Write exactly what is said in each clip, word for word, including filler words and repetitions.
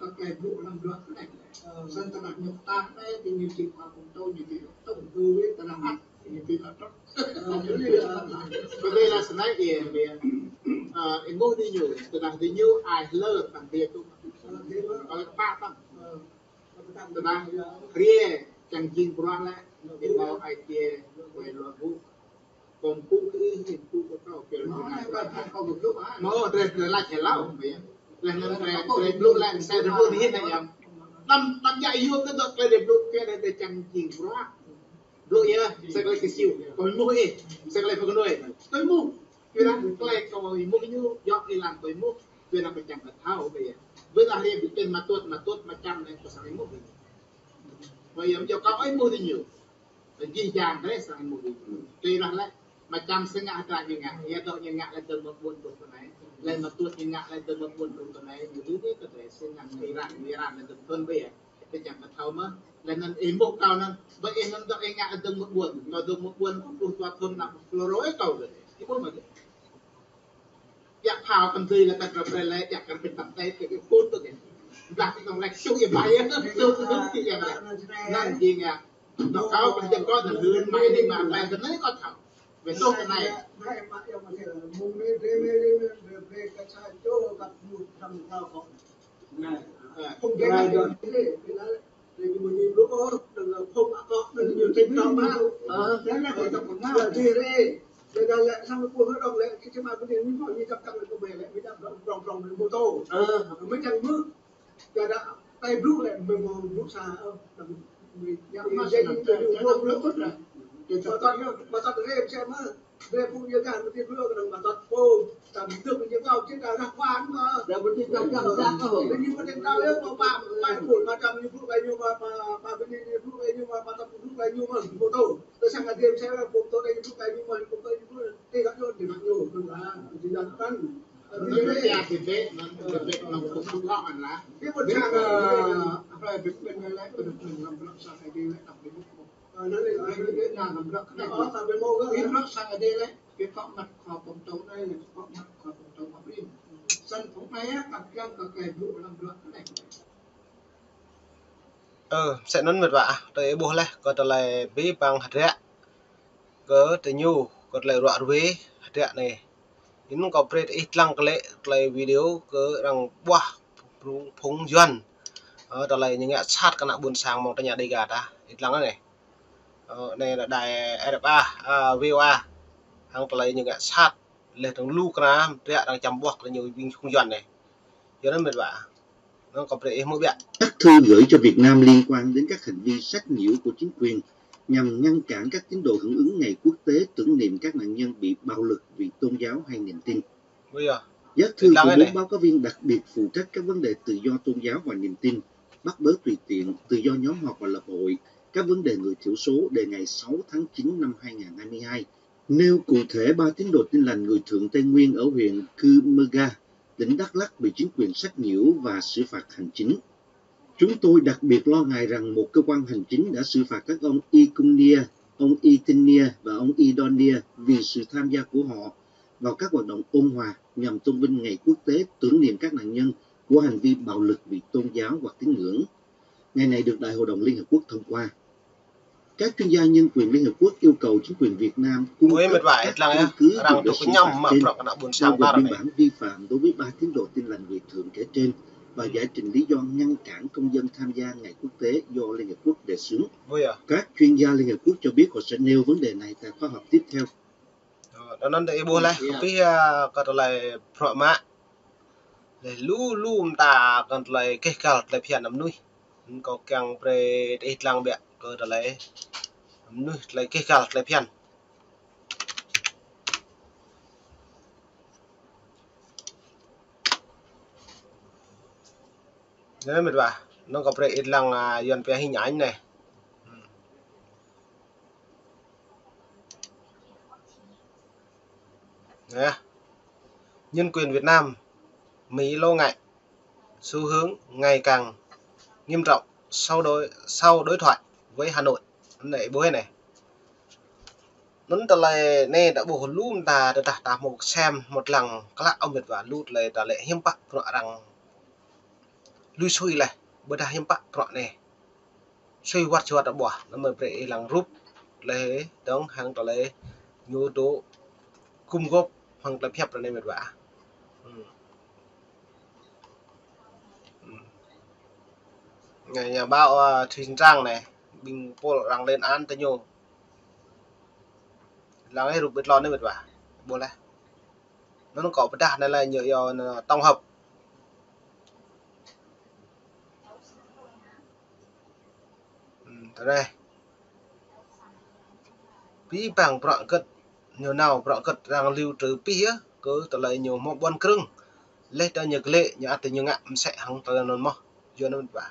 kơ tơlơi blŭ lăm blŭ anai. Snăn tơdah ñu pơtă anai, tơ ñu či pơkŏn tơ ñu či tŭ dui tơdah ăt ñu či lŏ tŭ. Ƀơi anai lĕ snei ih, ƀiă. Ơ, ih ƀuh diñu, tơdah diñu ai hlơi tăm ƀiă tŭ. Kơ lĕ pă tăm. Tơdah hriê čang jing bruă lĕ, ih mâo ai tiê wai luă gŭ. Kâo mpŭ kơ ih, ih mpŭ kơ kâo, kơ lĕ mâo, drei, drei lač hlâo, ƀiă. Leh anăn drei, drei blŭ lĕ, msĕ drei blŭ anei hĭn anăn yơh. Đăm, đăm djă yua kơ dŏ klei drei blŭ, kơ drei, drei čang jing bruă. Blŭ yơh, msĕ klei kơ siu, kâo êmuh ih, msĕ klei pơkơnuih. Kâo êmuh, kyuadah klei kâo êmuh ñu, yua êlan kâo êmuh, kyuadah kâo čang kơ thâo, ƀiă. Ƀiădah hriê bi pĭn mă tuăt, mă tuăt, mă čăm anei kâo srăng êmuh diñu. Ƀiă, yua kâo êmuh diñu. Jih jang drei srăng êmuh diñu. Kyuadah lĕ, mă čăm si ngă hdră ñu ngă, yua dŏ ñu ngă lĕ dơ̆ng mơ̆ng ƀuôn truh tơ anei. Lĕ mă tuăt ñu ngă lĕ dơ̆ng mơ̆ng ƀuôn truh tơ anei. Ñu dưi kơ drei si ngă êran, êran lĕ dơ̆ng thŭn ƀiă. Kơ čang kơ thâo mơh. Leh anăn ih ƀuh kâo anăn, ƀơi ih anăn dŏ ih ngă dơ̆ng mơ̆ng ƀuôn. Kâo dơ̆ng mơ̆ng ƀuôn kâo pluh dua thŭn nă pluh roi kâo lĕ. Ih ƀuh mơ̆ lĕ. Yak phao kăn dưi lĕ kơ trăp rê lĕ, yak kăn pĭn tăp tê kơ ih pŭt tŭ kơ. Blah kơ kông lĕ suk ih ƀai yơh. Suk ih ƀai yơh. Anăn jing yơh. Dŏ kâo kơ jing kâo anăn hưn mă ih mă ƀai tơ anei kâo thâo. Wĕ tŭ tơ anei. Ơ. Ơ. Ơ, mơsĕ anŭn mĕt wa ah, tơlơi ih ƀuh laih, kơ tơlơi abih bang hơdră, kơ tơñu, kơ tơlơi ruă ruê, hơdră anai. Anŭn kâo brơi ih lăng kơ lĕ, tơlơi video kơ arăng ƀuah phung, phung Yuan. Ơ, tơlơi ñu ngă sat kơ ană ƀôn sang mơ̆ng tơña Dega ta, ih lăng anai. Ơ, anai là đài R F A, à, V O A. Hăng tơlơi ñu ngă sat, laih dơ̆ng lu kơ ană, hơdră arăng čăm ƀuah kơ ñu ƀing phung Yuan anai. Yuan anŭn mĕt wa. Anŭn kâo brơi ih hmư̆ biă. Các thư gửi cho Việt Nam liên quan đến các hành vi sách nhiễu của chính quyền nhằm ngăn cản các tín đồ hưởng ứng Ngày Quốc tế tưởng niệm các nạn nhân bị bạo lực vì tôn giáo hay niềm tin. Ơ, yơh. Lá thư của bốn báo cáo viên đặc biệt phụ trách các vấn đề tự do tôn giáo và niềm tin, bắt bớ tùy tiện, tự do nhóm họp và lập hội, các vấn đề người thiểu số, đề ngày sáu tháng chín năm hai ngàn hai mươi hai, nêu cụ thể ba tín đồ Tin Lành Người Thượng Tây Nguyên ở huyện Cư Mơ Ga, tỉnh Đắk Lắk bị chính quyền sách nhiễu và xử phạt hành chính. Chúng tôi đặc biệt lo ngại rằng một cơ quan hành chính đã xử phạt các ông Y Cung Nia, ông Y Tinh Nia và ông Y Đon Nia vì sự tham gia của họ vào các hoạt động ôn hòa nhằm tôn vinh Ngày Quốc tế tưởng niệm các nạn nhân của hành vi bạo lực vì tôn giáo hoặc tín ngưỡng. Ngày này được Đại hội đồng Liên Hợp Quốc thông qua. Các chuyên gia nhân quyền Liên Hợp Quốc yêu cầu chính quyền Việt Nam cung cấp các chứng cứ từ đó xử phạt trên, bao gồm biên bản vi phạm đối với ba tín đồ Tin Lành Người Thượng kể trên và giải trình lý do ngăn cản công dân tham gia Ngày Quốc tế do Liên Hợp Quốc đề xướng. Các chuyên gia Liên Hợp Quốc cho biết họ sẽ nêu vấn đề này tại khóa họp tiếp theo. Ơ, anŭn tơlơi ih ƀuh laih, kơ abih, ơ, kơ tơlơi bruă mă. Laih lu, lu mơta kơ tơlơi keh kăl tơlơi phiăn mơnuih. Kâo kiăng brơi ih lăng biă kơ tơlơi mơnuih tơlơi keh kăl tơlơi phiăn. Anai mĕt wa, anŭn kâo brơi ih lăng, à, Yuan pia hình ảnh anai. Nè. Nhân quyền Việt Nam, Mỹ lo ngại, xu hướng ngày càng nghiêm trọng sau đối, sau đối thoại với Hà Nội. Anai ƀuh anai. Anŭn tơlơi anai ta ƀuh lu mơta tơdah ta hmâo sem hmâo lăng klă ơ mĕt wa, lu tơlơi ta lĕ hiư̆m pă bruă arăng lui sui laih, ƀôdah hiư̆m pă bruă anai. Sui wơ̆t sui wơ̆t ta ƀuah, anŭn mơ̆ brơi ih lăng rup laih dơ̆ng hăng tơlơi ñu dŏ gum gŏp hăng tơlơi pơhiăp ră anai mĕt wa. Ơ. Ơ. Anai, nhà báo, à, Thùy Trang anai, ƀing pôl arăng lên án tơ ñu. Lăng ih rup ƀiă tơlơi anai mĕt wa. Ƀuh laih. Anŭn kâo pơdah anai lĕ ñu yua tổng hợp. Ơ, tơlơi anai. Abih bang bruă hơget, ñu nao bruă hơget arăng lưu trữ abih yơh, kơ tơlơi ñu hmâo ƀuăn krơ̆ng. Laih dơ̆ng ñu glĕ, ñu ăt ñu ngă mơsĕ hăng tơlơi anŭn mơ̆n. Yua anŭn mĕt wa.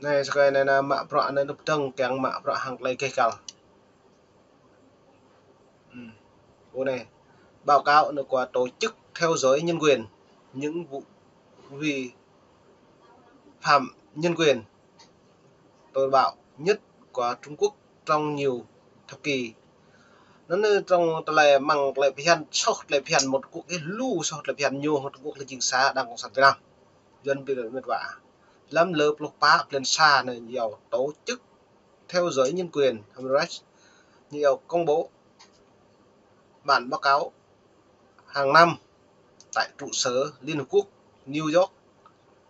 Anai, sơkai anai, anai mă bruă anai nŭp dơ̆ng kiăng mă bruă hăng tơlơi keh kăl. Ơ. Ơ anai, báo cáo anai của tổ chức theo dõi nhân quyền, những vụ vi phạm nhân quyền, tồi bạo nhất của Trung Quốc trong nhiều thập kỷ. Anŭn anai trong tơlơi mơ̆ng tơlơi phiăn, soh tơlơi phiăn mơ̆ng Trung Quốc, ơ, lu soh tơlơi phiăn ñu Trung Quốc lĕ jing sa Đảng Cộng sản Việt Nam. Yuan pia mĕt wa. Lăm lơ pluh pă blan sa anai yua tổ chức theo dõi nhân quyền Human Rights, ñu yua công bố bản báo cáo hàng năm tại trụ sở Liên Hợp Quốc, New York.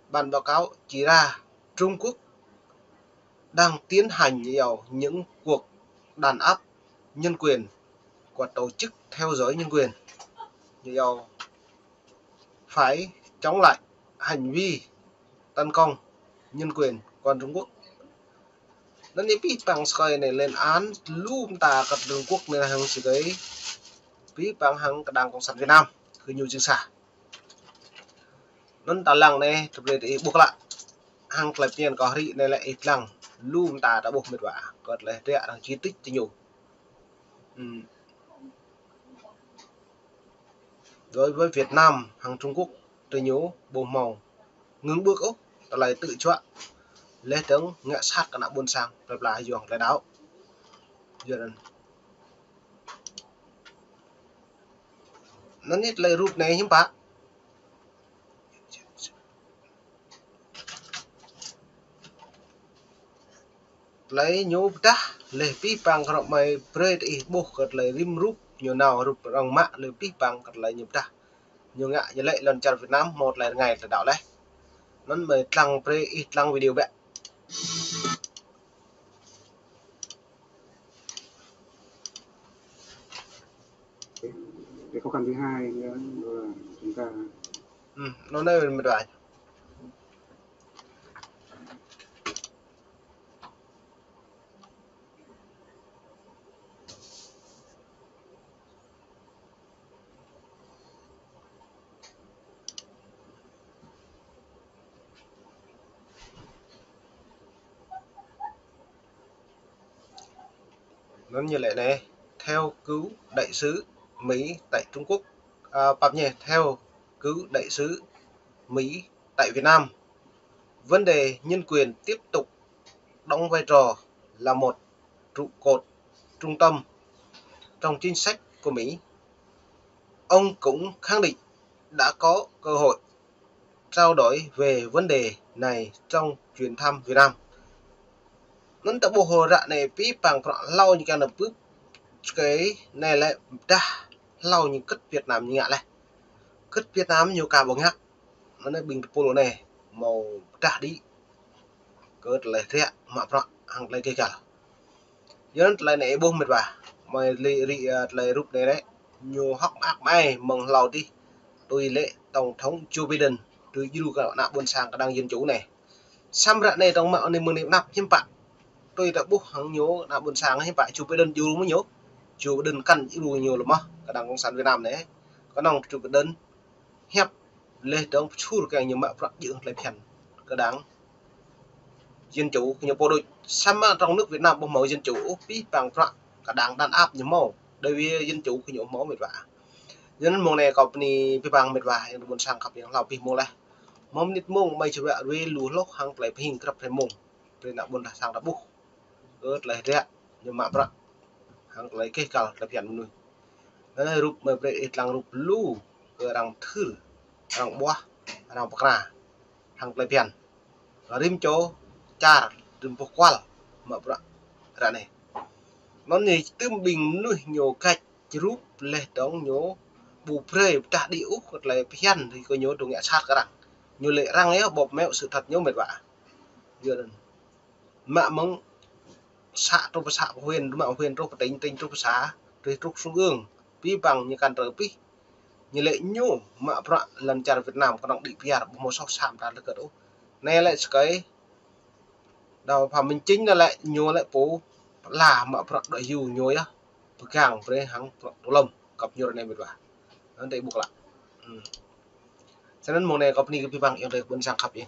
Bản báo cáo chỉ ra Trung Quốc đang tiến hành, ñu yua, những cuộc đàn áp nhân quyền của tổ chức theo dõi nhân quyền. Ñu yua phải chống lại hành vi tấn công nhân quyền của Trung Quốc. Anŭn anai abih bang sơkai anai lên án lu mơta kơ Trung Quốc anai hăng sơkai abih bang hăng kơ Đảng Cộng sản Việt Nam, kơ ñu jing sa. Anŭn ta lăng anai, ta brơi ih ƀuh klă. Hăng tơlơi phiăn kâo hrĭ anai lĕ ih lăng. Lu mơta ta ƀuh mĕt wa. Kơ tơlơi hơdră arăng chỉ trích tơ ñu. Ơ. Đối với Việt Nam hăng Trung Quốc, tui ñu ƀu hmâo ngưng bước ôh, tơlơi tự chua. Leh dơ̆ng ngă sat kơ ană ƀôn sang, plơi pla yua hăng tơlơi đaŏ. Yua anŭn. Anŭn yơh tơlơi rup anai hiư̆m pă. Tơlơi ñu pơdah, leh pih pang kơ rŏ mơi brơi tơ ih ƀuh kơ tơlơi rĭm rup ñu nao rup arăng mă, leh pih pang kơ tơlơi ñu pơdah. Ñu ngă ñu lĕ lŏn čar Việt Nam hmâo tơlơi rơngai tơlơi đaŏ leh. Anŭn mơi lăng brơi ih lăng video bĕ. Cái khó khăn thứ hai nữa là chúng ta... Ừ, nó nói mình đoán. Anŭn ñu lĕ anai, theo cựu đại sứ Mỹ tại Trung Quốc, à, pap nhê, theo cựu đại sứ Mỹ tại Việt Nam, vấn đề nhân quyền tiếp tục đóng vai trò là một trụ cột trung tâm trong chính sách của Mỹ. Ông cũng khẳng định đã có cơ hội trao đổi về vấn đề này trong chuyến thăm Việt Nam. Anŭn ta ƀuh ră anai pih pang prăk hlâo ñu kiăng nao pưp, čơkơi anai lĕ pơdah hlâo ñu kơ̆t Việt Nam ñu ngă leh. Kơ̆t Việt Nam ñu ka ƀơ̆ng ngă. Anŭn anai ƀing tơpul anai hmâo pơdah đĭ kơ tơlơi hơdră mă prăk hăng tơlơi gêh găl. Yua anŭn tơlơi anai ih ƀuh mĕt wa. Mơi lĕ rĭ, ơ, tơlơi rup anai lĕ ñu hŏk mơak mơai mơ̆ng hlâo adih. Tui lĕ Tổng thống Joe Biden, tui djru kơ ană ƀôn sang kơ đảng Dân Chủ anai. Samơ̆ ră anai tơ̆ng mă anai mơ̆ng anai pơ anăp hiư̆m pă. Tui ta ƀuh hăng ñu ană ƀôn sang hiư̆m pă Joe Biden djru mơ̆ ñu. Joe Biden kăn djru ñu lơ̆m mơ̆ kơ đảng Cộng sản Việt Nam anai. Kơnơ̆ng Joe Biden hiăp leh dơ̆ng pơčur kiăng ñu mă prăk djơ̆ tơlơi phiăn kơ đảng Dân Chủ kơ ñu pô đôč. Samơ̆ trong nước Việt Nam ƀu hmâo Dân Chủ ôh, pih pang prăk kơ đảng đàn áp ñu hmâo. Đối với Dân Chủ kơ ñu hmâo mĕt wa. Yua anŭn mơ̆ng anai kâo bơni pih pang mĕt wa, yang ƀôn sang khăp yang hlâo pih mơ̆ng leh. Mơ̆ng mơnit mơ̆ng mơi čơwă rui lu hloh hăng tơlơi pơhing krăp hrơi mơ̆ng. Brơi ană ƀôn sang ta ƀuh kơ tơlơi hơdră ñu mă prăk hăng tơlơi gêh găl tơlơi phiăn mơnuih. Anŭn rup mơi brơi ih lăng rup lu kơ arăng thâo, arăng ƀuah, arăng pơkra hăng tơlơi phiăn. Rĭm čô čar, rĭm boh kual mă prăk ră anai. Anŭn ñu tơm ƀing mơnuih ñu gač rup leh dơ̆ng ñu ƀu brơi pơdah đĭ ôh kơ tơlơi phiăn ri kơ ñu dŏ ngă sat kơ arăng. Ñu lĕ arăng yơh bóp méo sự thật ñu mĕt wa. Yua anŭn. Mă mơ̆ng xã truh pơ xã, huyện, mă huyện truh pơ tỉnh, tỉnh truh pơ xã, truh truh trung ương. Pih pang ñu kăn trơ pih. Ñu lĕ ñu mă prăk lŏn čar Việt Nam kơnơ̆ng đĭ pơyơr ƀu hmâo soh sa mơta lơkơt ôh. Anai lĕ čơkơi đao Phạm Minh Chính anai lĕ ñu lĕ pô pơala mă prăk đuaĭ hyu ñu yơh. Pơgang brơi hăng prăk tơlŏm kăp ñu ră anai mĕt wa. Anŭn tơlơi ƀuh klă. Hmm. Snăn mơ̆ng anai kâo bơni kơ pih pang yang tơ ƀôn sang khăp ih.